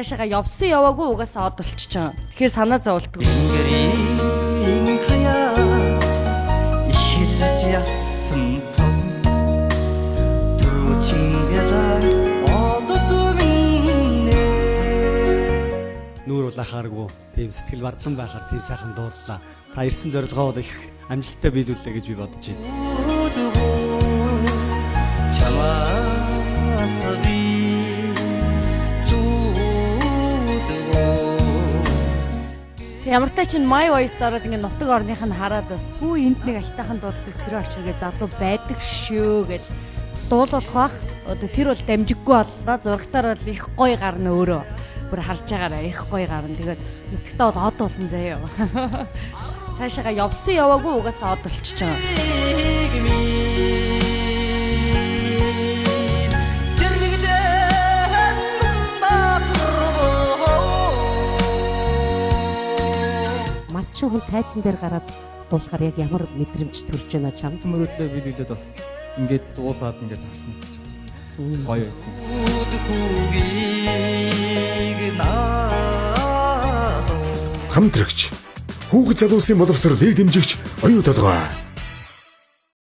Цаашаага явсан яваагүй угаасаа од болчих чинь. Тэгэхээр санаа зовлтгүй. Тэнгэрийн хаяа эхэлж ясан цов Түүчингэл одод минь Нүүр улаахааргүй тийм сэтгэл бардлан байхаар тийм сайхан дууллаа. Та ирсэн зорилгоо бол их амжилттай биелүүллээ гэж би бодож байна. Чамаас би зүүдгөө. Ямар ч чинь My Voice-д ороод ингээ нутаг орных нь хараад бас хүү энд нэг алтайхан дуулдаг цэрэг орчиргээ залуу байдаг шүү гэл бас дуулуулах бах. Одоо тэр бол дамжиггүй боллоо. Зурагтаар бол их гоё гарна өөрөө. Бүр харж байгаарай их гоё гарна. Тэгээд нутагтаа бол од болно заяа. Цаашаага явсан яваагүй угаасаа од болчих чинь. Зэрэгдэн бацруу. Малчин хүн тайзан дээр гараад дуулахаар яг ямар мэдрэмж төрж байна чамд? Мөрөөдлөө биелүүлээд бас ингээд дуулаад ингээд зогсно гэж байна. Гоё юм. Хүүгийг наа. Хамтрагч. Хүүхэд залуусын боловсролыг дэмжигч оюу толгой.